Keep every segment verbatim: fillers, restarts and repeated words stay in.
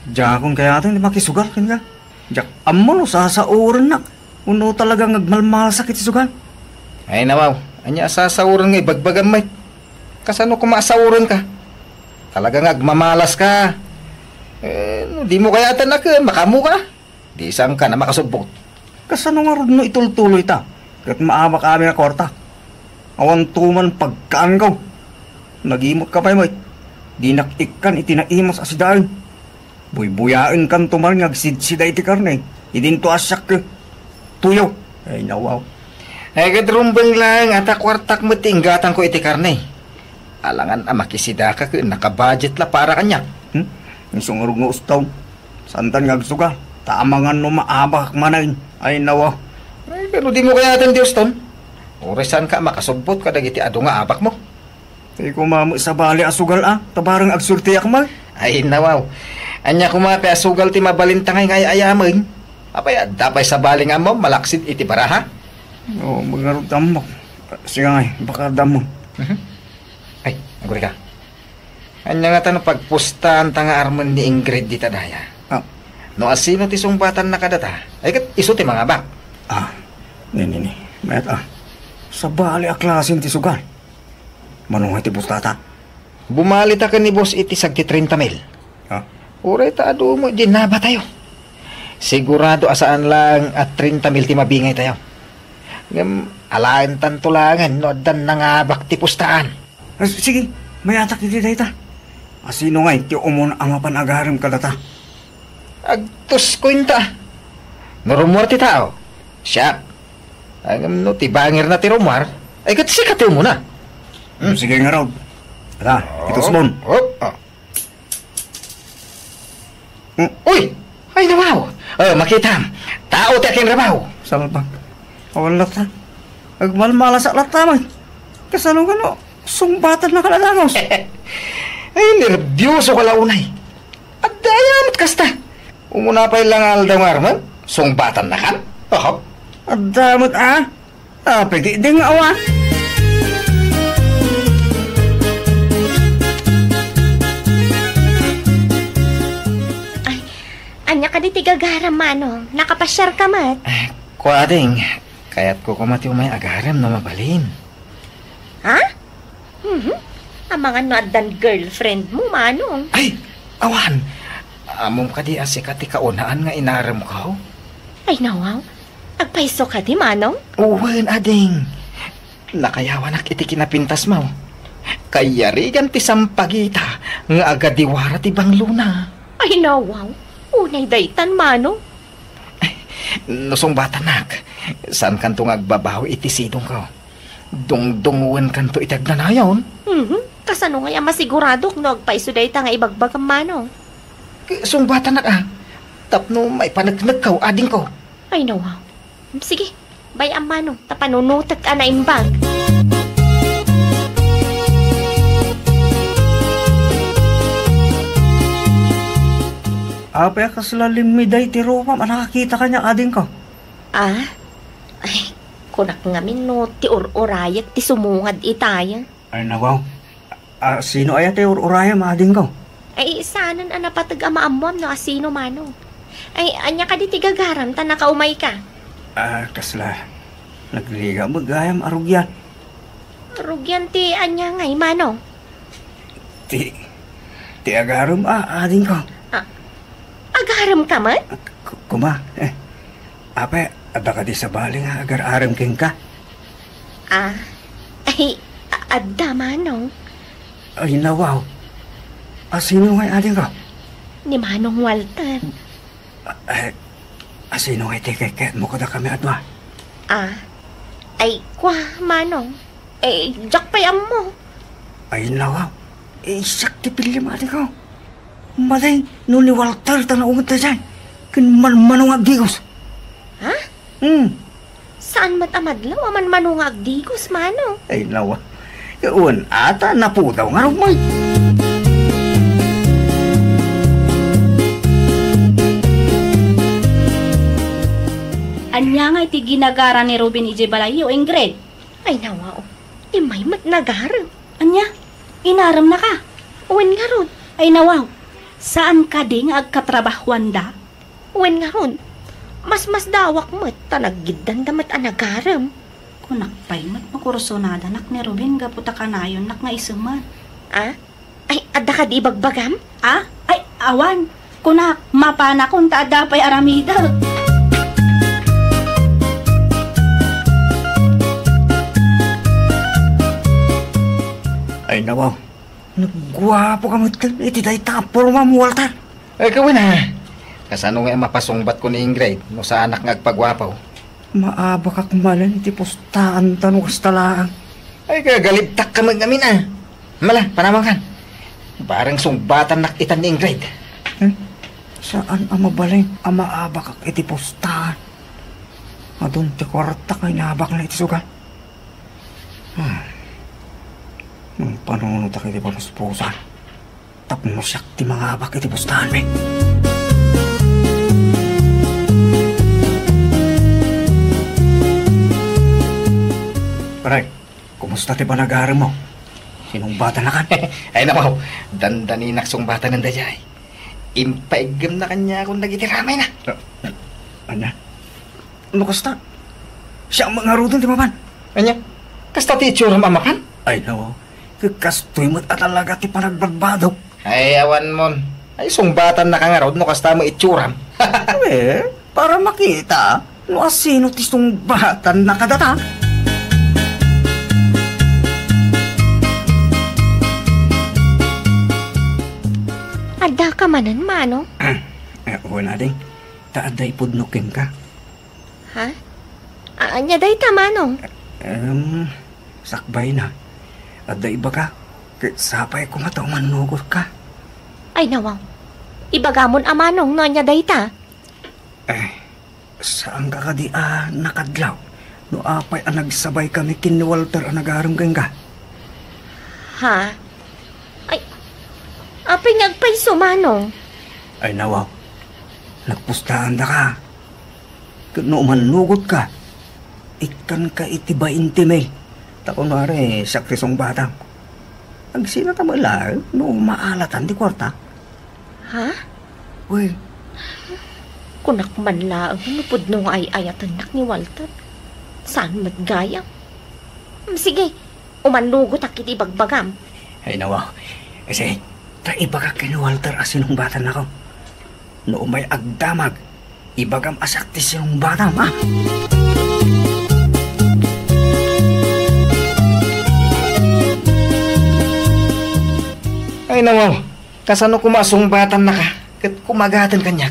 Diakon kayat ti makisugal kenka. Diak ammo no sasaorennak wenno talaga nga agmalmalasak iti sugal. Ay, nawaw. Ania a sasaoren nga ibagbaganmi? Kasano koma a saorenka? Talaga nga agmamalaska. Eh, no dimo kayaten a ken, makaammoka. Di saan ka na makasubbot. Kasano ngarud no itultuloyta ket maabak amin a kuarta? Awan tuman pagkaanko. Nagimot ka pay met. Dinak ikkan iti naimas a sidaen. Buybuyaenkanto man nga agsidsida iti karne. Idinto a siak, eh, tuyo. Ay, nawaw. Ay, ket rumbeng laeng a ta kuartak met ti inggatanko iti karne. Alangan a makisidaka ket nakabudget la para kaniak. Hmm? Isu ngarud nga ustom. Saantan nga agsugal. Ta amangan no maabak manen. Ay, nawaw. Ay, pero dimo kayaten ti ustom. Uray saanka a makasubbot kadagiti adu nga abakmo. Ti koma met sabali a sugal a, ta bareng agsuerteak met. Ay, nawaw. Ania koma pay a sugal ti mabalinta ngay nga ay-ayamen? Apay, adda pay sabali nga ammom malaksid iti baraha? Oo, magarud ammok. Siak ngay, baka adda ammom. Mhm. Ay, agurika. Ania ngata no pagpustaanta nga armen ni Ingrid dita daya? Ah. No asino ti sungbatanna kadata, ay ket isu ti mangabak. Ah, ni, ni, ni. Mayat, ah. Sabali a klasen ti sugal. Mano nga ti pustata? Bumalita ken ni boss iti sagti trenta mil. Ha? Uray ta adu met diay nabatayo. Sigurado a saan laeng a trenta mil ti mabingaytayo. Ngem alaentanto laengen no addan nangabak ti pustaan. Ah, sige, mayatak iti dayta. Asino ngay ti umuna a mapan agarem kadata? Agtusko inta. No rummuar ti tao, siak. Ngem no ti bangirna ti rummuar, ay ket sika ti umuna. Hmm. Sige ngarud. Ala, itusmon. Hop, ah. Hmm. Uy! Ay, nawaw! Oh, makitam. Tao ti akinrabaw. Salbag. Awan latta. Agmalmalasak latta man. Kasano nga no? Sungbatan na ka na dagos. Ay, nerbioso ka la unay. Adda aya met kasta. Umuna pay la nga aldaw nga armen, sungbatan na kan? Oho. Adda met, ah. Ah, pwede din nga awan. Ay, ania kadi ti gagaram, Manong? Nakapasiar ka met? Eh, kua, ading. Kayatko koma ti umay agarem no mabalin. Ha? Mhm. Amangan no addan girlfriend mo, Manong. Ay, awan. Ammom kadi a sika ti kaunaan nga inaremko? Ay, nawaw. Agpayso kadi, Manong? Wen, ading. Nakayawanak iti kinapintasmo. Kayarigan ti sampagita nga agadiwara ti banglona. Ay, nawaw. Unay daytan, Manong. No sungbatanak, saankanto nga agbabawi iti sidongko. Dungdungoenkanto iti agnanayon. Mhm. Kasano ngay a masiguradok no agpayso dayta nga ibagbagam, Manong? Sungbatanak a, tapno maipaneknekko, adingko. Ay, nawaw. Sige, bay-am, Manong, ta panunotek a naimbag. Apay a kasla limmiday ti rupam a nakakita kaniak, adingko? Ah? Ay, kunak ngamin no ti ur-urayek ti sumungad itay. Ay, nawaw. A, sino aya ti ur-urayem, adingko? Ay, saanen a napateg a maammoam no asino, Manong. Ay, ania kadi ti gagaram ta nakaumayka? Ah, kasla nagrigat met gayam a rugian. Rugian ti ania ngay, Manong? Ti, ti agarem a, adingko. Ah, agarem ka met? K-, kuma, eh, apay, adda kadi sabali nga agar-arem kenka? Ah, ay, a-, adda, Manong. Ay, nawaw. Asino ngay, adingko? Ni Manong Walter. Ay, asino ngay ti kayatmo kadakami a dua? Ah, ay, kua, Manong. Eh, diak pay ammo. Ay, nawaw. Eh, siak ti pillim, adingko. Malay, no ni Walter ta naunget daydiay. Ken manmano nga agdigos. Ha? Hmm. Saan met a madlaw a manmano nga agdigos, Manong? Ay, nawa. Wen, ata napudaw nga rumay. Ania nga iti ginagara ni Ruben idiay balayyo, Ingrid? Ay, nawa, oh. Immay met nagarem. Ania? Inaremnaka? Wen ngarud. Ay, nawaw. Saan kadi nga agkatrabahuanda? Wen ngarud, masmasdawak met ta naggiddanda met a nagarem. Kunak pay met no kursunadanak ni Ruben gapu ta kanayonnak nga isu met. Ah? Ay, adda kadi ibagbagam? Ah? Ay, awan. Kunak, mapanakon ta adda pay aramidek. Ay, nawaw. Nagguapoka met iti dayta a pormam, Walter. Ay, kawen a. Kasano nga mapasungbatko ni Ingrid no saanak nga agpaguapo? Maabakak manen iti pustaanta no kasta laeng. Ay, kagalibtakka met ngamin a. Mala, panawankan. Bareng sungbatannak itan ni Ingrid. Hmm? Saan a mabalin a maabakak iti pustaan. Adun ti kuarta nga inabakna iti sugal. Hmm. Mangpanunotak iti papuspusan. Tapno siak ti mangabak iti pustaanmi. Pare, kumusta ti panagaremmo? Sinungbatannakan? Ay, nawaw, dandaninak sungbatanen daydiay. Impaiggemna kaniakon dagiti ramayna. Ania? No kasta, siak ngaruden ti mapan. Ania? Kasta ti itsuram a mapan? Ay, no. Kastoy met a talaga ti panagbadbadok. Ay, awanmon. Ay, sungbatannaka ngarud no kasta met itsuram. Eh, para makita no asino ti sungbatannaka data. Addaka manen, Manong? Eh, wen, ading. Ta adda ipudno kenka. Ha? A-, ania dayta, Manong? Em, sakbayna. Adda ibaga, ket sapay koma ta umannugotka. Ay, nawaw. Ibagamon a, Manong, no ania dayta? Eh, saanka kadi a nakadlaw no apay a nagsabaykami ken ni Walter a nagarem kenka? Ha? Ay, apay nga agpayso, Manong? Ay, nawaw. Nagpustaandaka. Ket no umannugotka, ikkanka iti bainte mil. Ta kunwari, siak ti sungbatam. Agsinata met laeng no maalatan ti kuarta. Ha? Wen. Kunak man laeng no pudno nga ay-ayatennak ni Walter. Saan met gayam? Mm, sige, umannugotak iti ibagbagam. Ay, nawa. Kasi, ta ibagak ken ni Walter a sinungbatannako. No umay agdamag, ibagam a siak ti sinungbatam, a. Ay, nawa. Kasano koma a sungbatannaka ket kumagaten kaniak?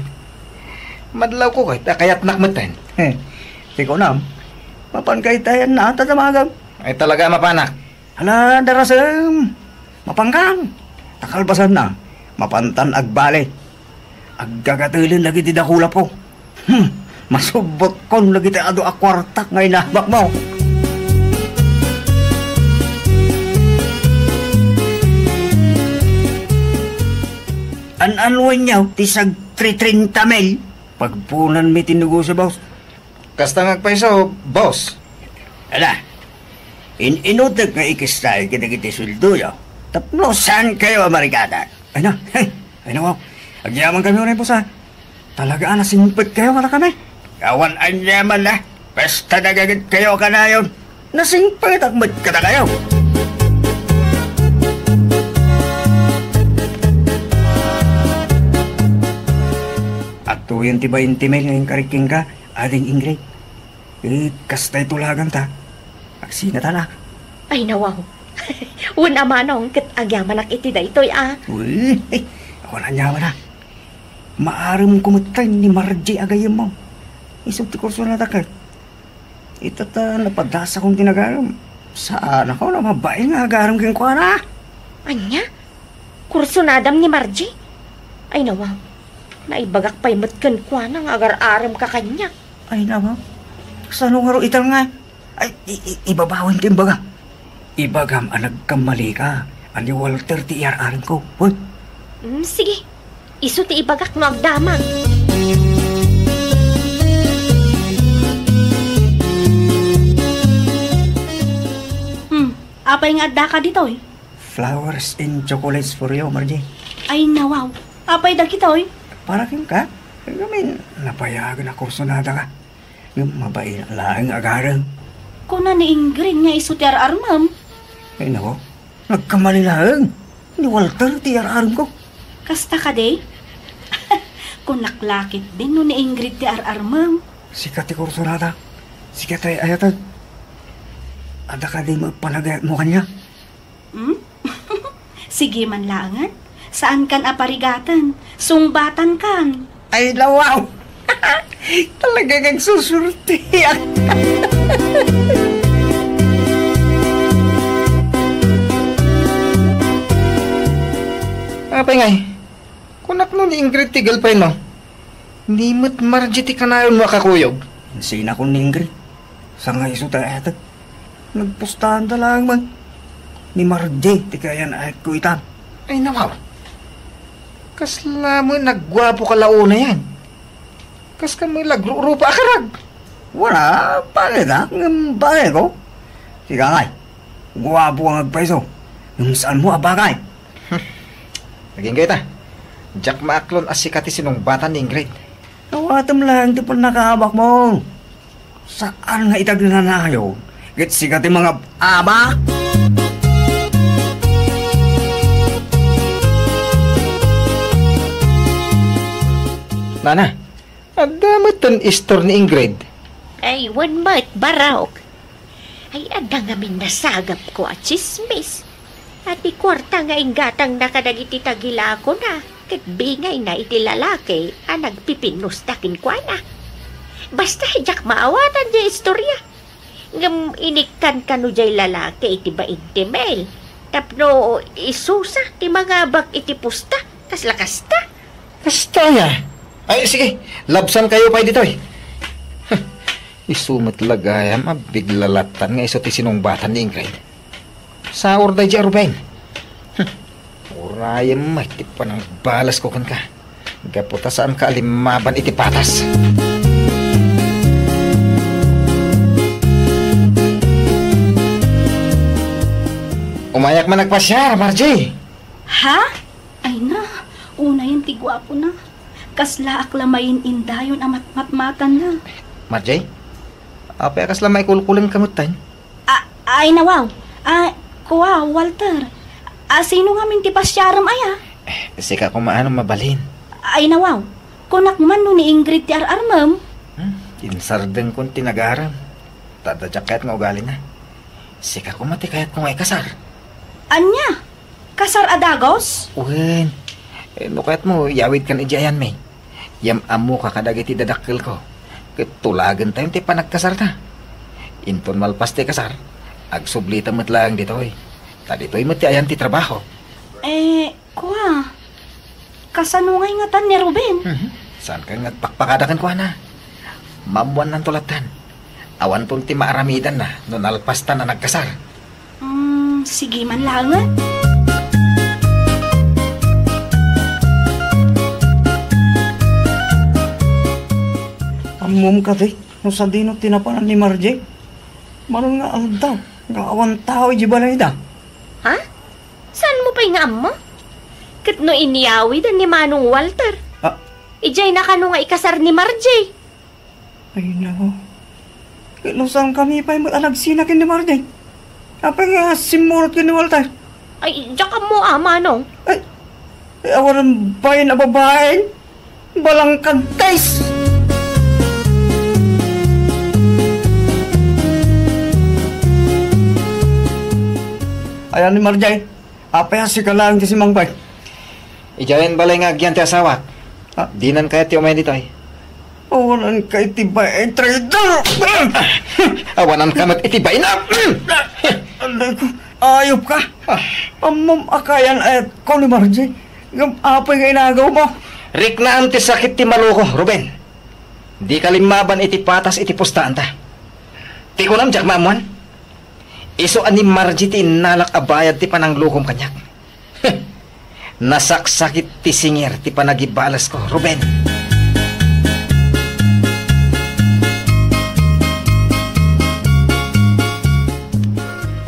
Madlawko ket a kayatnak metten. He, ti kunam, mapanka itayan na, ta damagam. Ay, talaga a mapanak. Hala, darasem, mapankan. Ta kalpasanna, mapantan agbali. Aggagatelen dagiti dakulapko. Hmm, masubbotkon dagiti adu a kuartak nga inabakmo. An-anuenyo ti sagtritrinta mil? Pagpunanmi ti negosio, boss. Kasta nga agpayso, boss. Ala, in-inutek nga ikistay kadagiti sueldoyo tapno saankayo a marikatan. Ay na, hey, ay na, wow. Agyamankami unay, boss, a. Talaga a nasingpetkayo kadakami. Awan aniaman a. Basta nagagitkayo kanayon. Nasingpetak met kadakayo. Adtoyen ti bainte mil nga inkarik kenka, Ading Ingrid. Eh, kasta itulaganta. Agsinatanak. Ay, nawaw. Wen a, Manong, ket agyamanak iti daytoy a. Uy, ako na agyamanak. Maaremko metten ni Margie a gayyemmo. Isu ti kursunada ket. Ita ta napadasakon ti nagarem. Saanakon a mabain nga agarem kenkuana. Ania? Kursunadam ni Margie? Ay, nawaw. Naibagak pay met kenkuana nga agar-aremka kaniak. Ay, nawaw. Sano ngarud italna? Ay, i-, i-, ibabawen ti imbaga. Ibagam a nagkammalika, a ni Walter ti iyar-aremko. Hoy. Mm, sige. Isu ti ibagak no agdamag. Hmm, apay nga addaka ditoy? Flowers and chocolates for you, Margie. Ay, nawaw. Apay dagitoy? Para kenka? Ngamin, napayagen a kursunada ka. Ngem mabain laeng agarem. Kuna ni Ingrid nga isu ti ar-armem. Ay, nako. Nagkamali laeng. Ni Walter ti ar-arem ko. Kasta kadi? Kunak la ketdin no ni Ingrid ti ar-armem. Sika ti kursunada. Sika ti ayatek. Adda kadi maipanagayatmo kaniak? Hmm? Sige man laengen. Saankan a parigaten. Sungbatankan. Ay, nawaw! Talagang agsusurtiak. Apay ngay, kunak no ni Ingrid ti girlfriend mo? Ni met Margie ti kanayonmo a kakuyog? Sina kun ni Ingrid? Saan nga isu ti ayatek? Nagpustaanta laeng man. Ni Margie ti kayan-ayatko itan. Ay, nawaw. Kasla met nagguapo ka la unay. Kaskam met la agrurupa a karag. Wala, pangit a, ngem bagay ko. Sika ngay, guapo nga agpayso. Ngem saanmo a bagay. Agingga ita. Diak maaklon a sika ti sinungbatan ni Ingrid. Awatem laeng ti pannakaabakmo. Saan nga ita agnanayon, ket sika ti mangab-abak? Nana, adda metten istor ni Ingrid? Ay, wen met, barok. Ay, adda ngamin nasagapko a tsismis. A ti kuarta nga inggatangna kadagiti tagilakona, ket bingayna iti lalaki a nagpipinnusta kenkuana. Basta, diak maawatan diay istoria. Ngem inikkan kano diay lalaki iti bainte mil tapno isusa ti mangabak iti pusta, kasla kasta. Kasta aya? Ay, sige, labsankayo pay ditoy. Isu met la gayam a bigla lattan nga isu ti sinungbatan ni Ingrid. Saor daydi a Ruben. Urayem met ti panangbalasko kenka. Gapu ta saanka a limmaban iti patas. Umayak man agpasiar, Margie. Ha? Ay na, unayen ti guapona. Kaslaak la main-indayon a matmatmatanna. Margie? Apay a kasla maikulkulengka metten? A-, ay, nawaw. A, kua, Walter. A, sino ngamin ti pasiarem aya? Eh, sika koma no mabalin. Ay, nawaw. Kunak man no ni Ingrid ti ar-armem. Hmm, insardengkon ti nagarem. Ta adda diak kayat nga ugalina. Sika koma ti kayatko nga ikasar. Ania? Kasar a dagus? Wen. Eh, no kayatmo, yawidkan idiay ayanmi. Yam-ammoka kadagiti dadakkelko. Ket tulagentayon ti panagkasarta. Inton malpas ti kasar, agsublita met laeng ditoy. Ta ditoy met ti ayan ti trabaho. Eh, kua, kasano ngay ngatan ni Ruben? Mhm. Saankan nga agpakpakada kenkuana? Maammuannanto lattan. Awanton ti maaramidanna no nalpastan a nagkasar. Mm, sige man laengen. Ammom kadi no sadino ti napanan ni Margie? Manon nga aldaw nga awan tao idiay balayda. Ha? Saanmo pay nga ammo? Ket no inyawiden ni Manong Walter, ah, idiayna kano nga ikasar ni Margie? Ay, nako. Ket no saankami pay met a nagsina ken ni Margie? Apay nga simmurot ken ni Walter? Ay, diak ammo a, Manong. Ay, ay, awanan bain a babaen. Balangkagtais! Ayan ni Margie. Apay a sika laeng ti simmangpet? Idiayen balay nga agyan ti asawak. Ah? Dinan kayat ti umayen ditoy. Awananka iti bain, traidor! Awananka met iti bain, ah! Aray ko, ayop ka! Ah. Ammom a kayan-ayatko ni Margie. Ngem apay nga inagawmo? Riknaan ti sakit ti maloko, Ruben. Dika limmaban iti patas iti pustaanta. Ti kunam, diak maammuan. Isu a ni Margie ti innalak a bayad ti pananglokom kaniak. Nasaksakit ti singir ti panagibalesko, Ruben.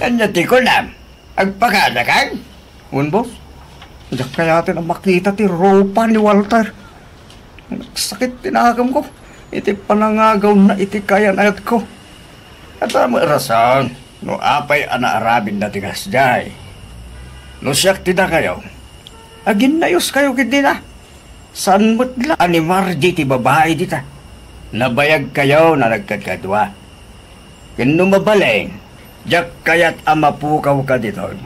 Ania ti kunam? Agpakadakan? Wen, boss. Diak kayaten a makita ti rupa ni Walter. Nagsakit ti nakemko iti panangagawna iti kayan-ayatko. Adda met rason no apay a naaramidna ti kasdiay. No siak ti dakayo, aginnayoskayo ketdin a. Saan met la a ni Margie ti babai dita? Nabayagkayo a nagkadkadua. Ken no mabalin, diak kayat a mapukawka ditoy.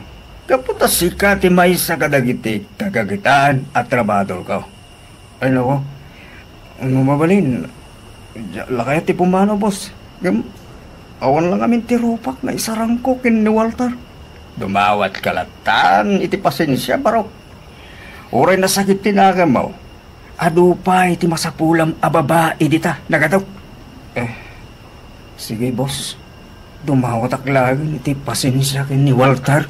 Gapu ta sika ti maysa kadagiti kagagetan a trabahadorko. Ay, nako. No mabalin, diak la kayat ti pumanaw, boss. Ngem, awan la ngamin ti rupak nga isarangko ken ni Walter. Dumawatka latta iti pasensia, barok. Uray nasakit ti nakemmo, adu pay ti masapulam a babai dita, nagato. Eh, sige, boss. Dumawatak laeng iti pasensia ken ni Walter.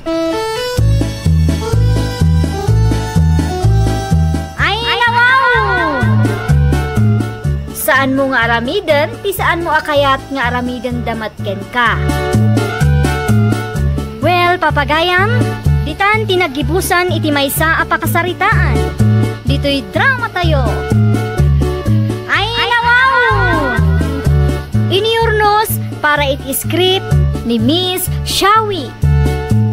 Ay, nawaw! Saanmo nga aramiden ti saanmo a kayat nga aramidenda met kenka. Well, papagayam, ditan ti naggibusan iti maysa a pakasaritaan. Ditoy dramatayo. Ay, nawaw! Inurnos para iti script ni Miss Shawi.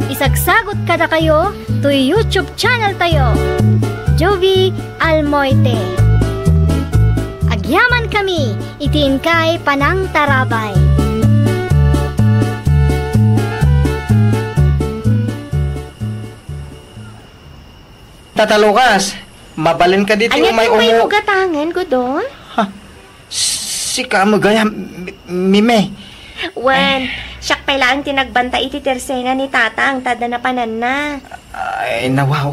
Isagsagot kadakayo toy YouTube channel tayo, Jovie Almoite. Agyamankami iti inkay panangtarabay. Tata Lucas, mabalin ka ditoy. Ania umay ti umu- pay mo gatangen, Gudo? Ha? Sika met gayam, Mi-, Mimey. Wen, siak pay laeng ti nagbanta iti tersena ni Tatang, ta adda napananna. Ay, nawaw.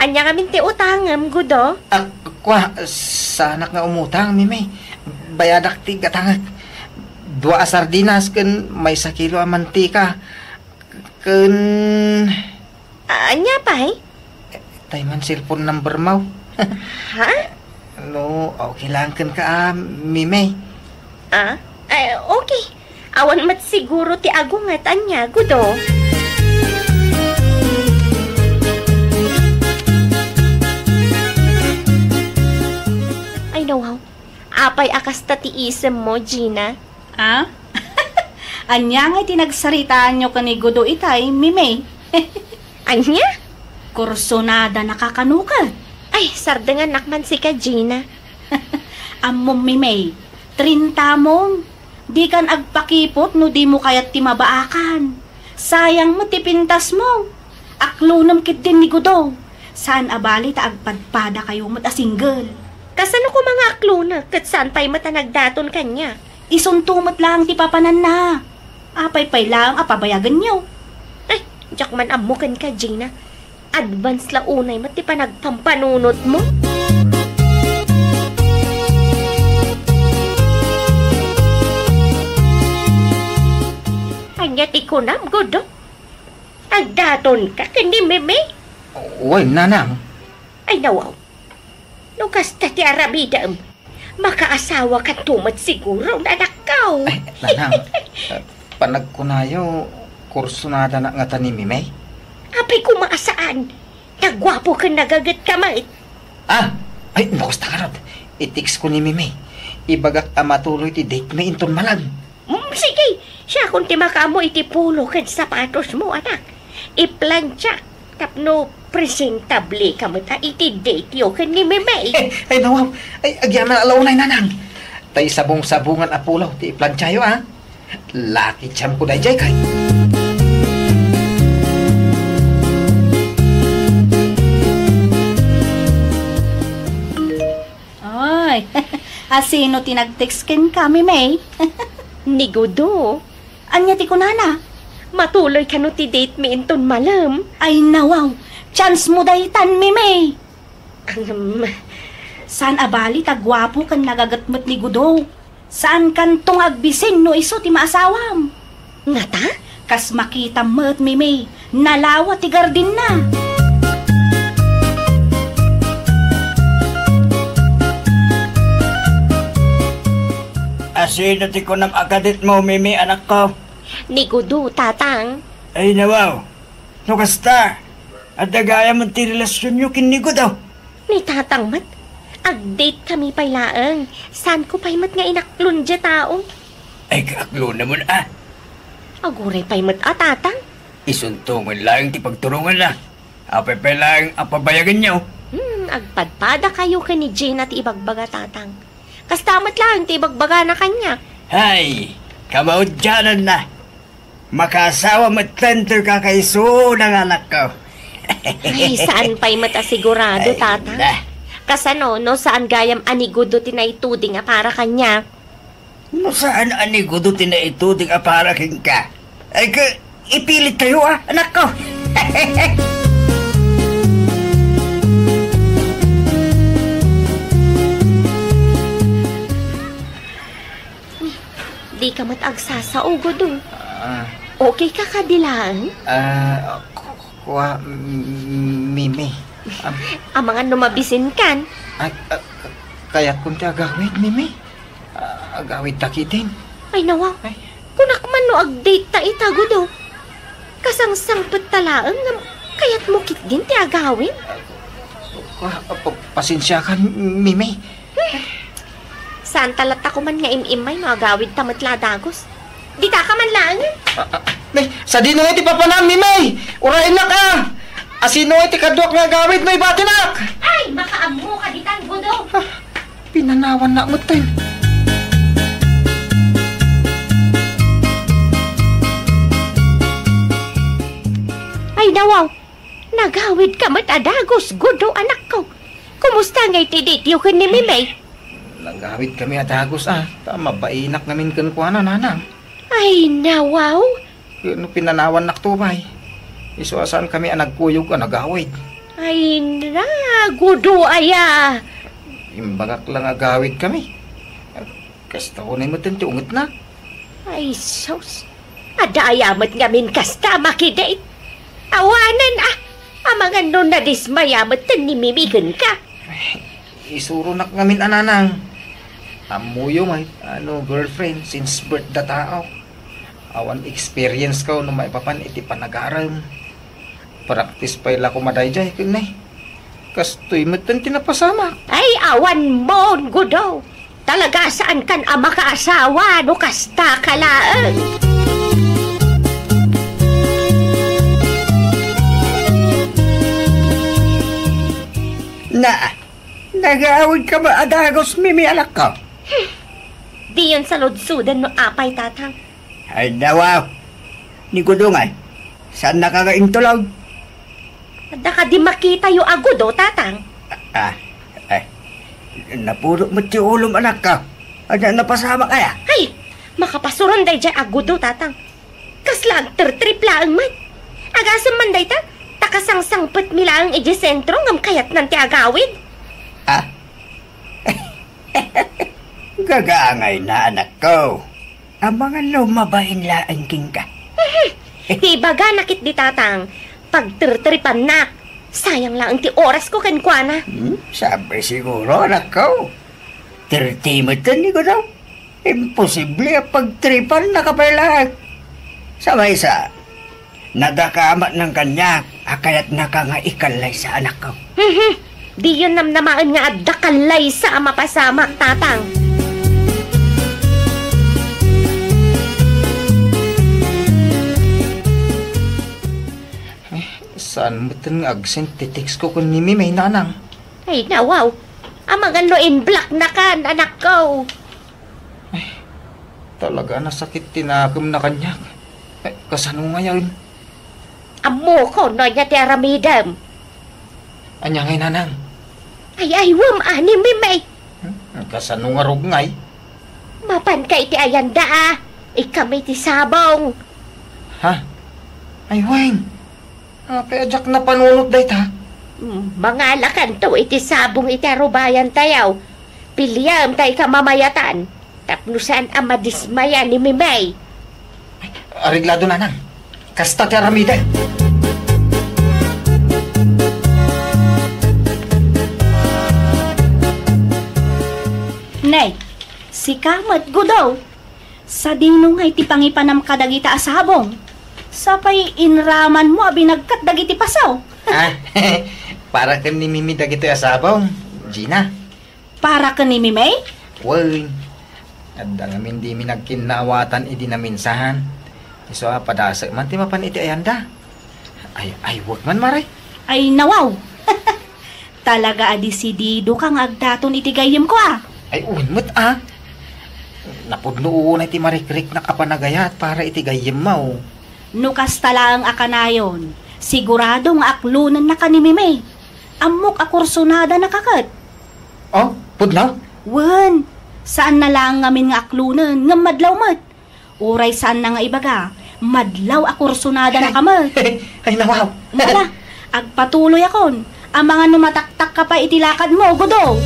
Ania ngamin ti utangem, Gudo? Ah, kua, saanak nga umutang, Mimey. Bayadak ti gatangek. Dua a sardinas ken maysa kilo a mantika. Ken Ania pay? Tay man cellphone number mo. Ha? No, okay lang kenka, ah, Mimey. Ah? Ay, okay. Awan met siguro ti agunget, ania, Gudo? Ay, nawaw. Apay a kasta ti isemmo, Gina? Ah? Ania ngay ti nagsaritaanyo ken ni Gudo itay, Mimey? Ania? Kursunada na kano ket? Ay, sardengannak man sika, Gina. Ammom, Mimey, trintamon. Dikan agpakipot no dimo kayat ti mabaakan. Sayang met ti pintasmo. Aklonem ketdin ni Gudo. Saan a bali ta agpadpadakayo met a single. Kasano koma nga aklonek ket saan pay met a nagdaton kaniak? Isunto met laeng ti papananna. Apay pay laeng a pabayagenyo? Ay, diak man ammo kenka, Gina. Advance la unay met ti panagpampanunotmo. Ania ti kunam, Gudo? Agdatonka ken ni Mimey? Wen, nanang. Ay, nawaw. No kasta ti aramidem, makaasawakanto met siguro, anakko. Ay, nanang, eh, panagkunayo, kursunada na ngata ni Mimey? Apay koma a saan. Naguapo ken nagagetka met. Ah! Ay, no kasta ngarud. I-text ko ni Mimey. Ibagak a matuloy ti date mi inton malem. Mm, sige, siakon ti makaammo iti pulo ken sapatosmo, anak. Iplantiak tapno presentableka met a iti date yo ken ni Mimey. Ay, nawaw. Ay, agyaman a la unay, nanang. Tay sabong-sabongan a pulo ti iplantiayo, a. Lucky charm ko daydiay, kay. Oy, a sino ti nag-text kenka, Mimey? Ni Gudo. Ania ti kunana? Matuloy kano ti date mi inton malem? Ay, nawaw. Chance mo daytan, Mimey. Ahem. Saan a bali ta guapo ken nagaget met ni Gudo. Saankanto nga agbisin no isu ti maasawam. Ngata? Kas makitam met, Mimey, nalawa ti gardinna. A sino ti kunam a kadetmo, Mimey, anakko? Ni Gudo, tatang. Ay, nawaw. No kasta, Adda gayam ti relasionyo ken ni Gudo? Ni Tatang met, ag-date kami pay laeng. Saanko pay met nga inaklon diay tao. Ay, kaaklonamon a. Aguray pay met a, Tatang. Isunto ngarud laeng ti pagturonganna. Apay pay laeng a pabayaganyo? Hmm, agpadpadakayo ken ni Gina ti ibagbaga, Tatang. Kasta met laeng ti ibagbagana kaniak. Hay, kamaudiananna. Makaasawa metten ti kakaisuna nga anakko. Ay, saan pay met a sigurado, Ay, Tatang? Na. Kasano no saan gayam a ni Gudo ti naituding a para kaniak? No saan a ni Gudo ti naituding a para kenka, ay ka, ipilittayo a, anakko. Dika met agsasao, Gudo. Ah. Okay ka kadi laeng? Ah, ku-, kua, m-, Mimi. Am- Amangan no mabisinkan. Ay, ah, k-, kayatkon ti agawid, Mimi. Ah, agawidta ketdin. Ay, nawaw. Ay. Kunak man no ag-date ta ita, Gudo. Kasangsangpet ta laeng ngem kayatmo ketdin ti agawid? Ah, pa-, pa-, pasensiakan, Mimi. Saan ta latta koma nga im-immay no agawidta met la a dagus. Dita ka man laeng. Ah, ah, nay, sadino nga ti papanam, Mimi? Uray innak a. Asino nga ti kaduak nga agawid no ibatinak? Ay, makaammo ka ditan, Gudo. Ah, pinanawannak metten. Ay, nawaw. Nagawid ka met a dagus, Gudo, anakko. Kumusta ngay ti date yo ken ni Mimey? Nagawid kami a dagus a, ta mabainak ngamin kenkuana, nanang. Ay, nawaw. Ket no pinanawannak to pay, isu a saan kami a nagkuyog a nagawid. Ay, na, Gudo aya. Imbagak la nga agawid kami. Kasta unay met ti ungetna. Ay, sus. Adda aya met ngamin kasta a makidate. Awanen a. Amangan no nadismaya met ni Mimi kenka. Isuronak ngamin a, nanang. Ammoyo met a no girlfriend since birth da tao. Awan experience ko no maipapan iti panagarem. Practice pay la koma daydiay ken ni. Kastoy metten ti napasamak. Ay, awan mon, Gudo. Talaga saankan a makaasawa no kasta ka laeng. Na, nagawid ka ba a dagus, Mimi, anakko? Hmm. Diyon saludsoden no apay, Tatang. Ay, nawaw. Ni Gudo ngay, saannaka nga intulog? Adda kadi makitayo a Gudo, Tatang? Ah, ay. Napudot met ti ulom, anakko. Ania, napasamak aya? Ay, makapasuron daydiay a Gudo, Tatang. Kasla agtertrip laeng met. Agasem man dayta, ta kasangsangpetmi laeng idiay sentro ngem kayatnan ti agawid. Ah? Gagaangayna, anakko. Amangan no mabain laeng kenka. Mhm. Ti ibagana ketdi, Tatang, pagtertripannak. Sayang laeng ti orasko kenkuana. Hmm, saan pay siguro, anakko. Thirty metten ni Gudo. Imposible a pagtripannaka pay laeng. Sa maysa, nadakamatnan kaniak a kayatnaka nga ikallaysa, anakko. Mhm. Diyon namnamaen nga adda kallaysa a mapasamak, Tatang. Eh, saan metten nga ag-send ti text ko ken ni Mimey, nanang? Ay, nawaw. Amangan no in-blocknakan, anakko. Ay, talaga a nasakit ti nakemna kaniak. Ay, kasano ngayen? Ammokon no ania ti aramidem. Ania ngay, nanang? Ay, aywem a ni Mimey. Hmm? Kasano ngarud ngay? Mapanka iti ayanda a. Ikami ti sabong. Ha? Ay, wen. Apay a diak napanunot dayta? Mm, mangalakanto iti sabong iti arubayantayo. Piliam ta ika mamayatan tapno saan a madismaya ni Mimey. Areglado, nanang. Kasta ti aramidek. Nay, sika met, Gudo. Sadino ngay ti pangipanam kadagita a sabong? Sapay inramanmo a binagkat dagiti pasaw. Ah, para ken ni Mimi dagitoy a sabong, Gina. Para ken ni Mimi? Wen. Adda ngamin dimi nagkinnaawatan idi naminsan. Isu a padasek man ti mapan iti ayanda. Ay, ay, wag man, Mare. Ay, nawaw. Talaga a desidido ka nga agdaton iti gayyem ko, a. Ay, wen met, a. Napudno unay ti marikriknak a panagayat para iti gayyem mo. No kasta laeng a kanayon, sigurado nga aklonennaka ni Mimi. Ammok a kursunadana ka ket. Oh, pudno? Wen, saan na laeng ngamin nga aklonen, ngem madlaw met. Uray saan na nga ibaga, madlaw a kursunadana ka met. Ay, nawaw. Nala, agpatuloyakon. Amangan no mataktak ka pay iti lakadmo, Gudo.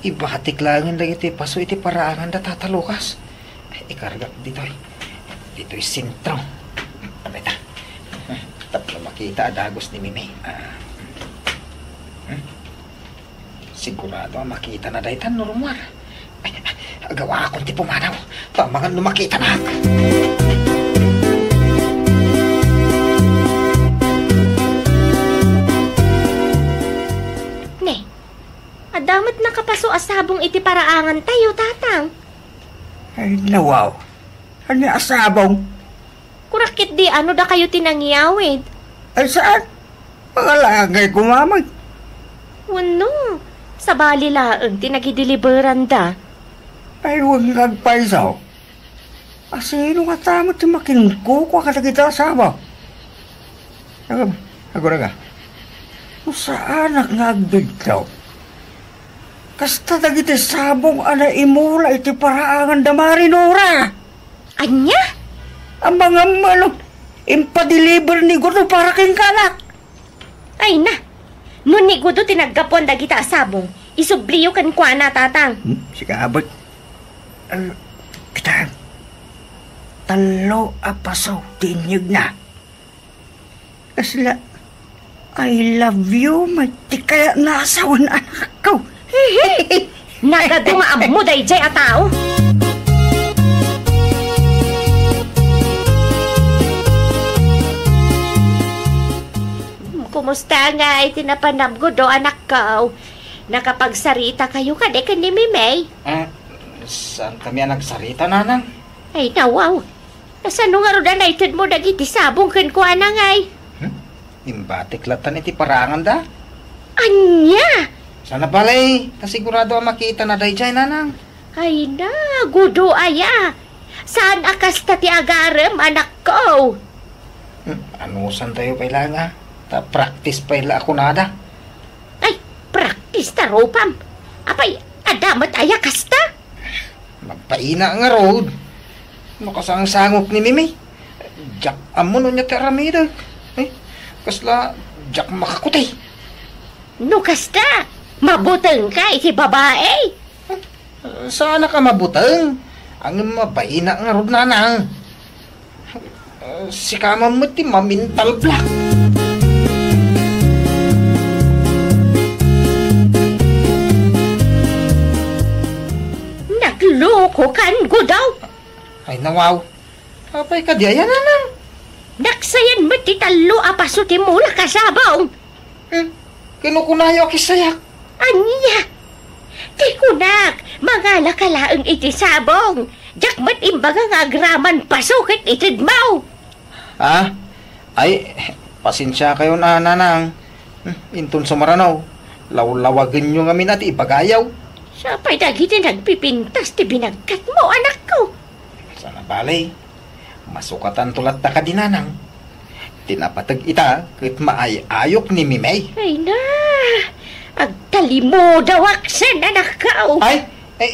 Ibatik laengen dagiti paso iti paraangan da Tata Lucas. Ikargak ditoy. Ditoy sentro. Abay ta. Tapno makita a dagus ni Mimi. Ah. Hmm? Sigurado a makitana dayta no rummuar. Ay, agawakon ti pumanaw. Amangan no makitana. Ne, adda met nakapaso a sabong iti paraangantayo, Tatang. Ay, nawaw. Ania a sabong? Kunak ketdi, ano dakayo ti nangyawid? Ay, saan? Pangalagay ko, mamay. Wenno, sabali laeng ti nagideliberanda. Ay, wen nga agpayso. Asino nga tama ti makinkukua kadagiti a sabong? Agam, aguraga. No saanak nga agbidto. Kasta dagiti sabong a naimula iti paraangan da Mari Nora. Ania? Amangan no impadeliver ni Gudo para kenka, anak. Ay na, no ni Gudo ti naggapuan dagita a sabong, isubliyo kenkuana, Tatang. Hmm, sika abot. Ah, kita, tallo a paso ti inyegna. Kasla, "I love you," met ti kayatna a sawen, anakko. Nagadu nga ammo daydiay a tao. Kumusta ngay ti napanam, Gudo, anakko? Nakapagsarita kayo kadi ken ni Mimey? Ah, saan kami a nagsarita, Nanang? Ay, nawaw. Kasano ngarud a naitedmo dagiti sabong kenkuana ngay? Hmm? Imbatik lattan iti paranganda. Ania? Saan a balay, ta sigurado a makitana daydiay, Nanang. Ay na, Gudo aya. Saan a kasta ti agarem, anakko? Hmm, anusantayo pay la nga, ta practice pay la a kunada. Ay, practice ta rupam. Apay, adda met aya kasta? Mabaina ngarud. No kasangsangok ni Mimi, diak ammo no ania ti aramidek. Eh, kasla diak makakuti. No kasta, mabutengka iti babai? Saanak a mabuteng. Ngem mabaina ngarud, Nanang. Eh, sika man met ti ma-mental block. Naglokokan, Gudo. Ay, nawaw. Apay kadi aya, Nanang? Naksayan met ti tallo a paso ti mulak a sabong. Hmm? Kinukunayo a kisayak. Ania? Ti kunak, mangalaka laeng iti sabong. Diak met imbaga nga agraman paso ket itedmo. Ah? Ay, pasensiakayon a, Nanang. Hmm, inton sumarano, lawlawagenyo ngamin a ti ibagayo. Sapay dagiti nagpipintas ti binagkatmo, anakko. Saan a balay, masukatanto latta kadi, Nanang. Ti napateg ita ket maay-ayok ni Mimey. Ay na, agtalimudawak sen, anakko. Ay, ay,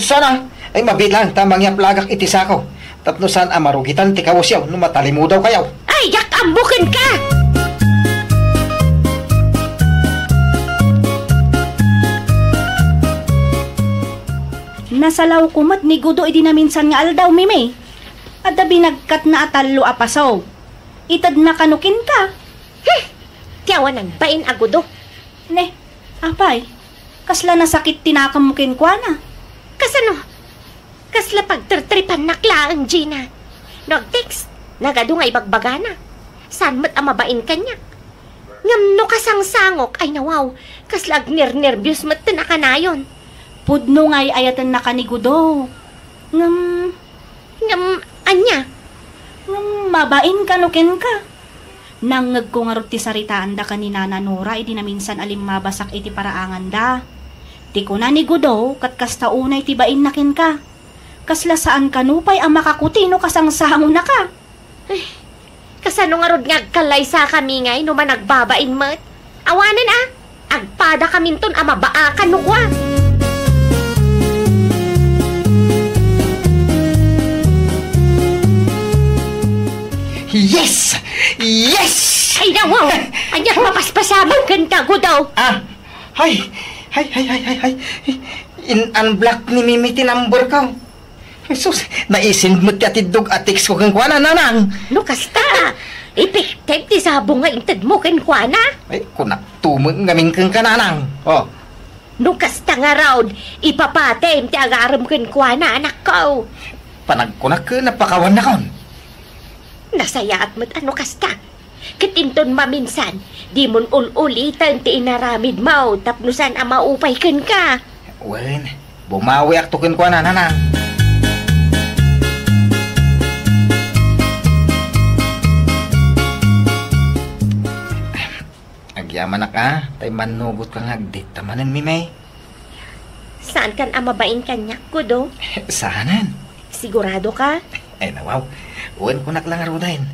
sana. Ay, mabiit lang ta mangyaplagak iti sako. Tapno saan a marugitan ti kawesyo no matalimudaw kayo. Ay, diak ammo kenka! Nasalawko met ni Gudo idi naminsan nga aldaw, Mimi. Adda binagkatna a tallo a paso. Itedna kano kenka. Hmm! Ti awan nagbain a Gudo. Ne, apay, kasla nasakit ti nakemmo kenkuana? Kasano? Kasla pagtertripannak laeng, Gina. No agtext, nagadu nga ibagbagana. Saan met a mabain kaniak. Ngem no kasangsangok, ay nawaw, kasla agnernerbios metten a kanayon. Pudno nga ay-ayatennaka ni Gudo. Ngem, ngem, ania? Ngem mabain kano kenka. Nangngegko ngarud ti saritaanda ken ni Nana Nora idi naminsan a limmabasak iti paraanganda. Ti kuna ni Gudo, ket kasta unay ti bainna kenka. Kasla saan kano pay a makakuti no kasangsangonaka. Ay, kasano ngarud nga agkalaysakami ngay no managbabain met? Awanen a, agpadakaminton a mabaakan no kua. Yes! Yes! Ay, nawaw! Ania, mapaspasamak kenka, Gudo? Ah, hay, hay, hay, hay, hay, hay. In-unblock ni Mimi ti number ko. Jesus, naisend met ti atiddog a text ko kenkuana, Nanang. No kasta, effective ti sabong nga intedmo kenkuana. Ay, kunak tumo ngamin kenka, Nanang. Oh. No kasta ngarud, ipapatim ti agarem kenkuana, anakko. Panagkunak ken napakawannakon. Nasayaat met a no kasta. Ket inton maminsan, dimon ul-uliten ti inaramidmo tapno saan a maupay kenka. Wen, bumawiakto kenkuana, Nanang. Agyamanak a, tay mannugotka nga agdate ta manen, Mimi. Saankan a mabain kaniak, Gudo? Saanen? Sigurado ka? Ay, nawaw. Wen, kunak la ngaruden.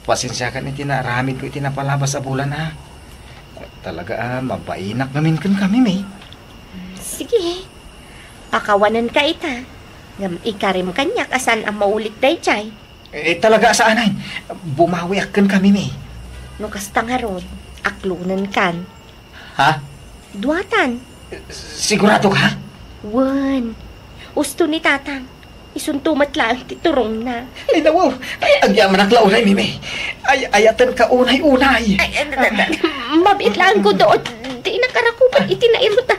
Pasensiakan iti naaramidko iti napalabas a bulan, a. Talaga a, mabainak ngamin kenka, Mimi. Sige. Pakawanenka ita. Ngem ikarim kaniak a saan a maulit daydiay. Eh, talaga a saanen. Bumawiak kenka, Mimi. No kasta ngarud, aklonenkan. Ha? Duatan. Sigurado ka? Wen. Usto ni Tatang. Isunto met laeng ti turongna. Ay, nawaw. Ay, agyamanak la unay, Mimi. Ay, ayatenka unay-unay. Ay, ay, ay, ay, mabiit laeng, Gudo. Dinak a rakupan iti nairut a.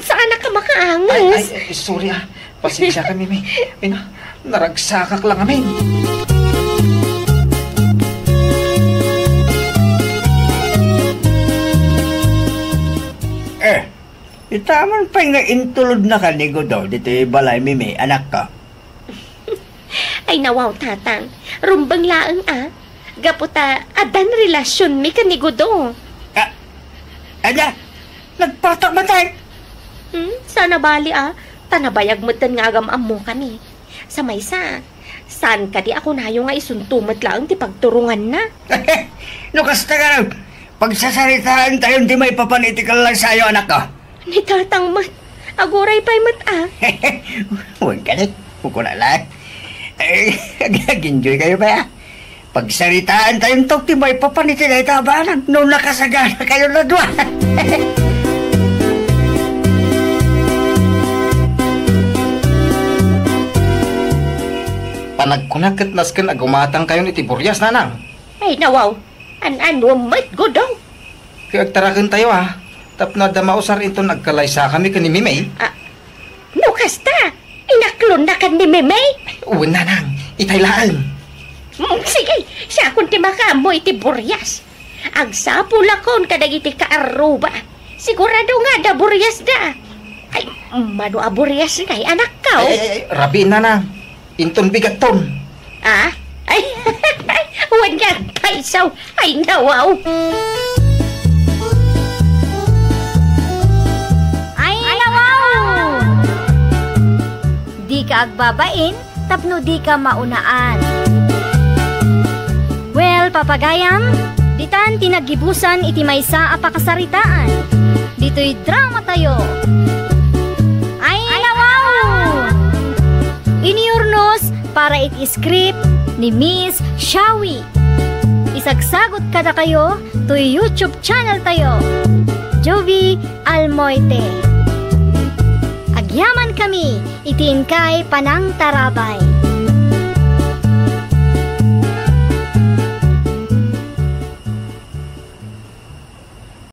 Saanak a makaanges. Ay, ay, ay, sorry, ah. Pasensiaka, Mimi. Ay na, naragsakak la ngamin. Eh, ita man pay nga intulodnaka ni Gudo ditoy balay, Mimi, anakko. Ay, nawaw, Tatang. Rumbeng laeng, a. Gapu ta addan relasionmi ken ni Gudo. Ah, ada, nagpatak man tayo. Hmm, saan a bali, a. Ta nabayag metten nga agam-ammokami. Sa maysa, saan kadi a kunayo nga isunto met laeng ti pagturonganna? No kasta nga, pagsasaritaan tayon ti maipapan iti kallaysayo, anakko. Ni Tatang met, aguray pay met, a. Wen kadi, kukuna la. Eh, ag-, ag-enjoy kayo pay, a. Pagsaritaan tayonto ti maipapan iti dayta a banag no nakasagana kayo la dua. Panagkunak ket nasken a gumatang kayon iti burias, Nanang. Ay, nawaw. An-anuem met, Gudo? Ket agtaraken tayo, a. Tapno adda mausar inton agkalaysakami ken ni Mimi. Ah, no kasta, inaklonnakan ni Mimi? Wen, Nanang, itay laeng. Mm, sige, siakon ti makaammo iti burias. Agsapulakon kadagiti kaarruba. Sigurado nga adda buriasda. Ay, mano a burias ngay, anakko? Ay, ay, ay, rabiin, Nanang. Inton bigatton. Ah? Ay, wen nga agpayso. Ay, nawaw. Ay, nawaw! Dika agbabain tapno dika maunaan. Well, papagayam, ditan ti naggibusan iti maysa a pakasaritaan. Ditoy drama tayo. Ay, nawaw! Iniurnos para iti script ni Miss Shawi. Isagsagot kadakayo toy YouTube channel tayo, Jovi Almoite. Agyaman kami iti inkay panangtarabay.